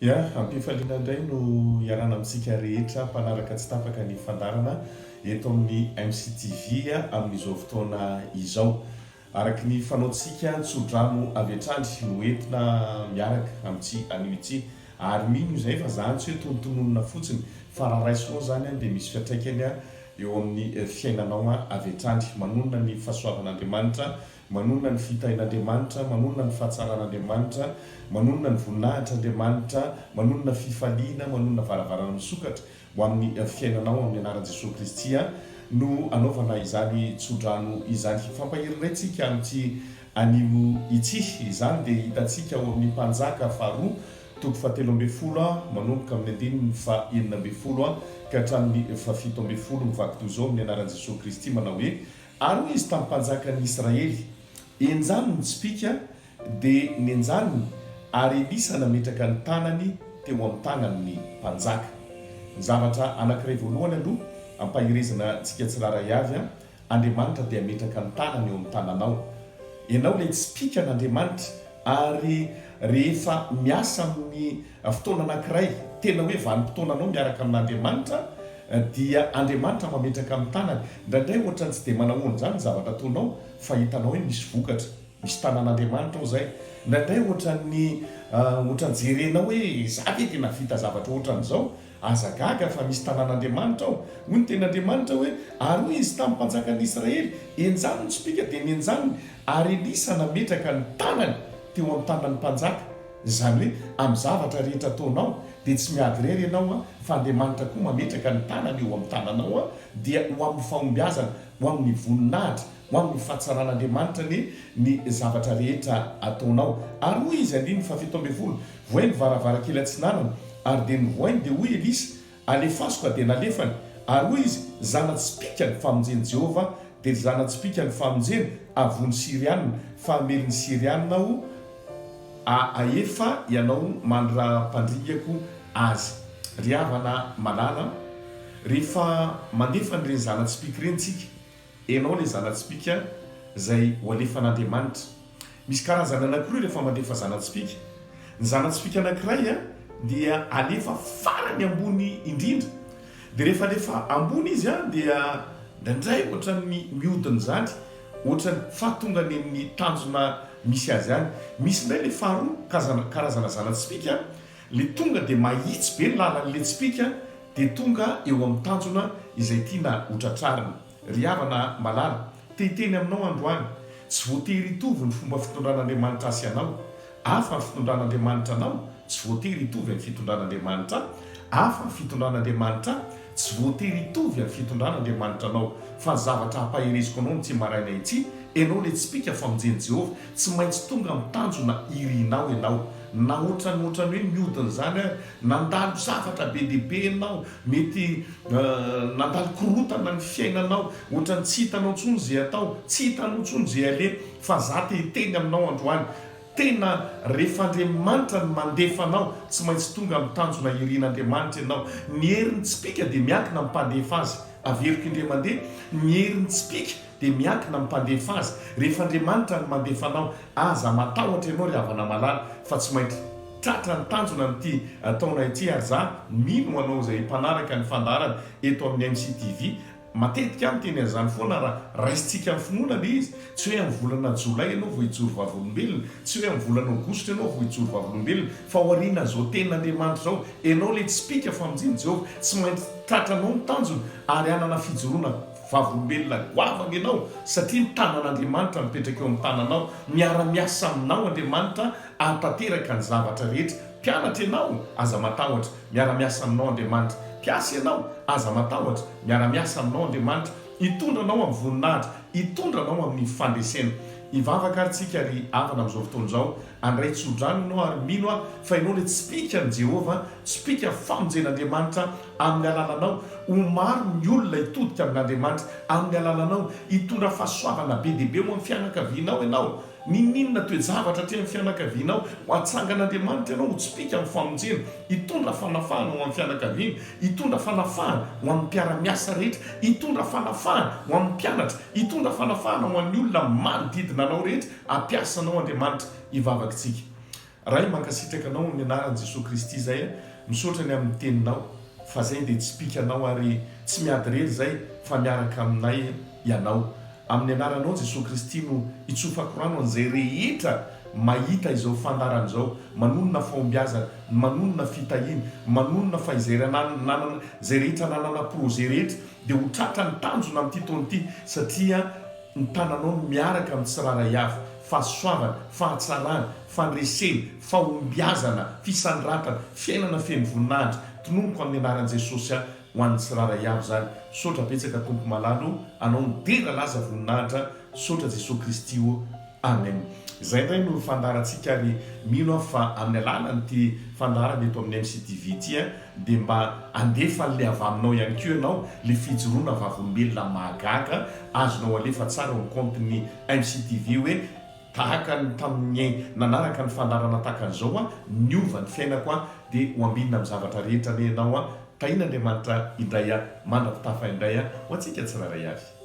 Ya, am-pifaliana indray no iarahana amintsika rehetra mpanaraka tsy tapaka ny fandaharana eto amin'ny MCTV amin'izao fotoana izao. Araka ny fanaontsika, tso-drano avy hatrany no entina miaraka amin'ity anio ity. Ary mino izahay fa izany tsy hoe tonontononina fotsiny fa raha raisinao izany dia misy fiantraikany eo amin'ny fiainanao avy hatrany. Manonona ny fahasoavan'Andriamanitra Manonona ny fitahian'Andriamanitra, manonona ny fahatsaran'Andriamanitra, manonona ny voninahitr'Andriamanitra, manonona fifaliana, manonona varavarana misokatra ho amin'ny fiainanao amin'ny anaran'i Jesoa Kristy no anaovana izany tsodrano izany. Hifampahery indray tsika amin'ity anio ity. Izany dia hitantsika ao amin'ny Mpanjaka faharoa toko fahatelo ambin'ny folo manomboka amin'ny andininy faha-enina ambin'ny folo ka hatramin'ny fahafito ambin'ny folo mivaky toy izao amin'ny anaran'i Jesoa Kristy manao hoe, Ary hoy izy tamin'ny mpanjakan'ny Israely, Henjano ny tsipìka, dia nenjaniny, ary Elisa nametraka ny tanany teo amin'ny tanan'ny mpanjaka. Ny zavatra anankiray voalohany aloha, ampaherezana antsika tsirairay avy, Andriamanitra dia hametraka ny tanany eo amin'ny tananao. Ianao ilay tsipìkan'Andriamanitra, ary rehefa miasa amin'ny fotoana anankiray, tena hoe vanim-potoananao miaraka amin'Andriamanitra, dia Andriamanitra mametraka amin'ny tanany. Indraindray ohatran'ny tsy dia manahoana izany ny zavatra ataonao fa hitanao hoe misy vokatra, misy tanan'Andriamanitra ao izay. Indraindray ohatran'ny ohatran'ny jerenao hoe za ve dia nahavita zavatra ohatran'izao? Aza gaga fa misy tanan'Andriamanitra ao. Hoy ny tenin'Andriamanitra hoe, Ary hoy izy tamin'ny mpanjakan'ny Israely, Henjano ny tsipìka, dia nenjaniny, ary Elisa nametraka ny tanany teo amin'ny tanan'ny mpanjaka. Izany hoe amin'ny zavatra rehetra ataonao dia tsy miady irery ianao fa Andriamanitra koa mametraka ny tanany eo amin'ny tananao dia ho amin'ny fahombiazana, ho amin'ny voninahitra, ho amin'ny fahatsaran'Andriamanitra anie ny zavatra rehetra ataonao. Ary hoy izy, andininy faha-17, Vohay ny varavarankely atsinanana, ary dia novohainy, dia hoy Elisa, Alefaso ka dia nalefany. Ary hoy izy, Zana-tsipìka ny famonjen'i Jehovah, dia ry zana-tsipìka ny famonjena, avoa ny Syriana, fa hamely ny Syriana Aho, ahefa ianao mandra-pandringako azy. Ry havana malala, rehefa mandefa an'ireny zana-tsipìka ireny isika, ianao ilay zana-tsipìka izay ho alefan'Andriamanitra. Misy karazany anankiroa rehefa mandefa zana-tsipìka. Ny zana-tsipìka anankiray dia alefa farany ambony indrindra. Dia rehefa alefa ambony izy dia indraindray ohatran'ny mihodina izany, ohatran'ny fa tonga any amin'ny tanjona misy azy any. Misy indray ilay faharoa, kazana, karazana zana-tsipìka, ilay tonga dia mahitsy be ny lalan'ilay tsipìka dia tonga eo amin'ny tanjona izay tiana hotratrarina. Ry havana malala, te hiteny aminao androany, tsy voatery hitovy ny fomba fitondran'Andriamanitra ahy sy anao. Hafa ny fitondran'Andriamanitra anao, tsy voatery hitovy amin'ny fitondran'Andriamanitra ahy. Hafa ny fitondran'Andriamanitra ahy, tsy voatery hitovy amin'ny fitondran'Andriamanitra anao. Fa ny zavatra ampahereziko anao amin'ity maraina ity, ianao ilay tsipìka famonjen'i Jehovah, tsy maintsy tonga amin'ny tanjona irinao ianao. Na ohatran'ny ohatran'ny hoe mihodina izany ary, nandalo zavatra be dia be ianao, mety nandalo korontana ny fiainanao, ohatran'ny tsy hitanao intsony izay atao, tsy hitanao intsony izay aleha, fa za te hiteny aminao androany, tena rehefa Andriamanitra no mandefa anao, tsy maintsy tonga amin'ny tanjona irin'Andriamanitra ianao. Ny herin'ny tsipìka dia miankina amin'ny mpandefa azy. Averiko indray mandeha, ny herin'ny tsipìka dia miankina amin'ny mpandefa azy. Rehefa Andriamanitra no mandefa anao, aza matahotra ianao ry havana malala fa tsy maintsy tratra ny tanjona amin'ity taona ity ary za mino ho anao izay mpanaraka ny fandaharana eto amin'ny MCTV Matetika aho miteny an'izany foana raha raisintsika amin'ny finoana ilay izy, tsy hoe amin'ny volana jolay ianao vao hijoro vavolombelona, tsy hoe amin'ny volana aogositra ianao vao hijoro vavolombelona, fa aorianan'izao tenin'Andriamanitra izao, ianao ilay tsipìka famonjen'i Jehovah, tsy maintsy tratranao ny tanjona ary hanana fijoroana vavolombelona goavana ianao satria ny tanan'Andriamanitra mipetraka eo amin'ny tananao, miara-miasa aminao Andriamanitra hahatanteraka ny zavatra rehetra. Mpianatra ianao, aza matahotra, miara-miasa aminao Andriamanitra. Mpiasa ianao, aza matahotra, miara-miasa aminao Andriamanitra, hitondra anao amin'ny voninahitra, hitondra anao amin'ny fandresena. Hivavaka ary tsika ry havana amin'izao fotoana izao, handray tsodrano ianao ary mino aho fa ianao ilay tsipìka an'i Jehovah, tsipìka famonjen'Andriamanitra amin'ny alalanao, ho maro ny olona hitodika amin'Andriamanitra amin'ny alalanao, hitondra fahasoavana be dia be ho amin'ny fianakavianao ianao. N'inon'inona toe-javatra atrehin'ny fianakavianao, ho atsangan'Andriamanitra ianao ho tsipìka amin'ny famonjena, hitondra fanafahana ho amin'ny fianakaviana, hitondra fanafahana ho amin'ny mpiara-miasa rehetra, hitondra fanafahana ho amin'ny mpianatra, hitondra fanafahana ho an'ny olona manodidina anao rehetra, hampiasa anao Andriamanitra. Hivavaka isika. Ray mankasitraka Anao amin'ny anaran'i Jesoa Kristy izay a, misaotra ny amin'ny teninao fa zay dia tsipika Anao ary tsy miady irery izay fa miaraka aminay Ianao. Amin'ny anaranao Jesoa Kristy no itsofako rano an'izay rehetra mahita izao fandaharana izao, manonona fahombiazana, manonona fitahiana, manonona fa izay nanana izay rehetra nanana projet rehetra dia ho tratra ny tanjona amin'ity taona ity satria ny tananao no miaraka amin'ny tsirairay avy, fahasoavana, fahatsarana, fandresena, fahombiazana, fisandratana, fiainana feno voninahitra, tononiko amin'ny anaran'i Jesosy aho ho an'ny tsirairay avy izany, misaotra betsaka Tompo malala o, Anao no dera laza voninahitra, misaotra Jesoa Kristy o, Amen. Izay indray no fandaharantsika ary mino aho fa amin'ny alalan'ity fandaharana eto amin'ny MCTV ity dia mba handefa an'ilay avy aminao ihany koa ianao, ilay fijoroana vavolombelona mahagaga azonao alefa tsara ao amin'ny kaontin'ny MCTV hoe tahaka ny tamin'ny nanaraka ny fandaharana tahaka an'izao aho, niova ny fiainako aho, dia ho ambinina amin'ny zavatra rehetra anie ianao, tahian'Andriamanitra indray aho, mandra-pitafa indray aho ho antsika tsirairay avy.